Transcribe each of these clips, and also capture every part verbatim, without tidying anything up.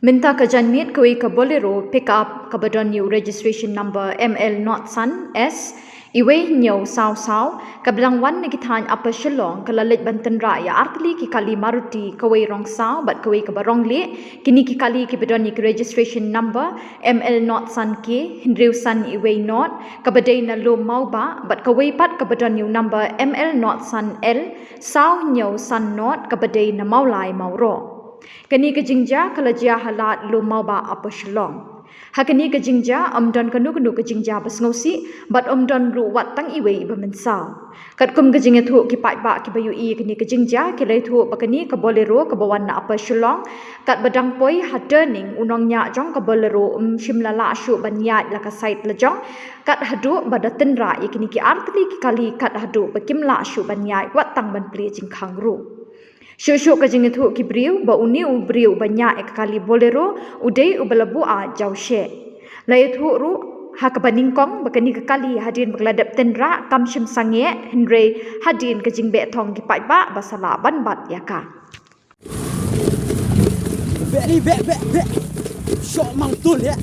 Mynta ka janmiet kawei ka Bolero pickup kaba don ïa u registration number M L not san S, iwei hynñiew saw saw, kaba dang wan na ki thaiñ Upper Shillong ka la leit ban tynrah ïa artylli ki kali Maruti, kawei rong saw bad kawei kaba rong lieh. Kine ki kali kiba don ïa ki registration number M L not san K, hynriew san iwei not, kaba dei na Lum Mawbah, bad kawei pat kaba don ïa u number M L not san L, saw hynñiew san not, kaba dei na Mawlai Mawroh. Kane ka jingjia ka la jia ha Lad Lum Mawbah, Upper Shillong. Ha kane ka jingjia ym don kano kano ka jingjia ba sngewsih, bad ym don ruh wat tang iwei ba mynsaw. Katkum ka jingïathuh ki paidbah kiba ïohi ïa kane ka jingjia ki la ïathuh ba kane ka Bolero kaba wan na Upper Shillong, katba dang poi ha turning, u nongñiah jong ka Bolero um shym la lah shuh ban ïaid la ka side lajong, kat haduh ba da tynrah ïa kine ki artylli ki kali kat haduh ba kim lah shuh ban ïaid wat tang ban plie jingkhang ruh. Shuh shuh ka jingïathuh ki briew ba une u briew uba ñiah ïa ka kali Bolero u dei uba la buaid jawsheh. La ïathuh ruh ha kaba nyngkong ba kane ka kali hadien ba ka la dep tynrah kam shym sangeh, hynrei hadien ka jingbeh thong ki paidbah ba sa lah ban bat ïa ka. Beh ni, beh, beh, beh. Shoh mang tul ïa.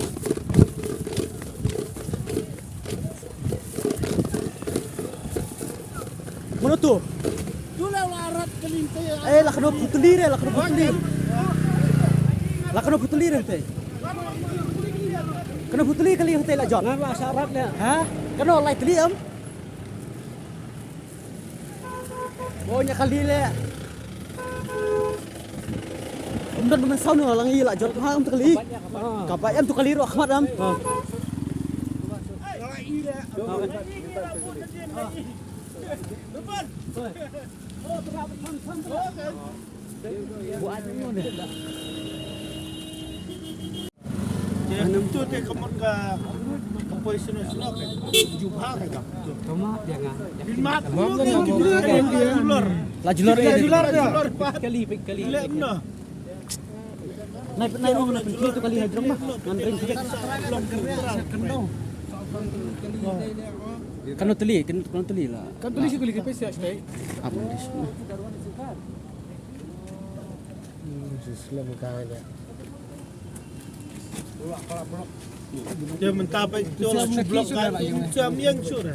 Mano tu? Tu la la rat ka lynti. Eh, la kano putli re, la kano putli. La kano putli re te. Kano putli kali te la jot. Nga la sa rat le. Ha? Kano lai tli am? Oh, nya kali le. Ym don ba mynsaw, no lang i la jot ha, ym tu kali. Ka ba em tu kali ruh khmat am. Te hantu te ka mut ka, ka poi sno sno ka. Jubha ka jam. Tama dia nga. Bin mat. La julor, la julor. Kali, kali. Le no. Nai, nai, ong na penti tu kali hadrong mah. Ngan ring. Kano teli, kan, kano teli la. Kan teli si teli ke pes ya stai. Apa ni? Hmm, Islam kaya. Te mynta ba ito la shu block ka, ito am yang shu ra.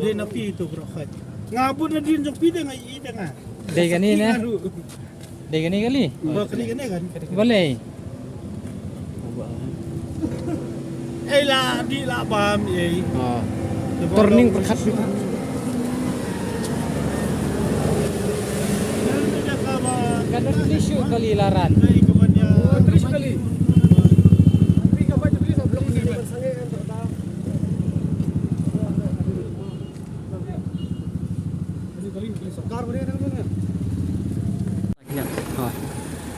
Dei na phi ito block ka. Nga bun na dien jong phi, dei nga i, dei nga. Dei kane ne? Dei kane kali? Ba kane kane kan. Balei? Ei la di la bam ei. Oh. Turning pyrkhat. Kan three shu kali laran. Three shu kali. Sorkar boleh nang nang.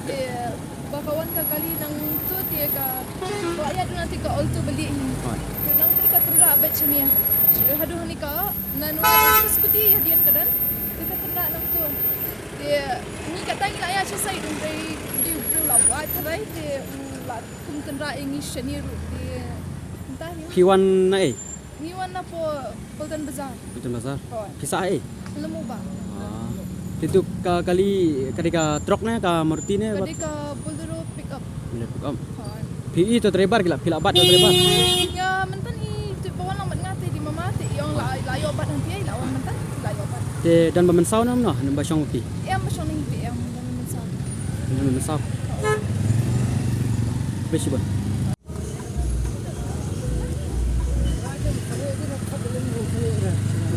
Te ba ka wan ka kali nangtu te ka, ba ïa duna te ka Alto ba lieh hi. Te nangtu ka tynrah bad shane. Haduh hani ka, nanu ka scooty ïa dien ka dan. Te ka tynrah nangtu. Te ni ka tang la ïa shisha i dei, dei briew la buaid tharai te u la kum tynrah ïa ngi shane ruh te. Entah ni. Phi wan na ei? Ngi wan na po Pulton Bazaar. Pulton Bazaar. Hooid. Phi sah ei? Lum Mawbah. Ah. Te tu ka kali ka dei ka truck ne, ka Maruti ne? Ka dei ka Bolero pickup. Bolero pickup. Hooid. Phi i to driver ki la, phi la bat to driver? Ïa mynta ni tu ba wan lang bad nga te dei mama te i ong la, la ïoh bat hangne, la wan mynta la ïoh bat. Te don ba mynsaw ne em noh, ne ba shong phi? Em ba shong ne phi em, don ba mynsaw. Don ba mynsaw. Besi ba.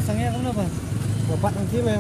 Sangeh kumno ba? Ba bat nang ti me.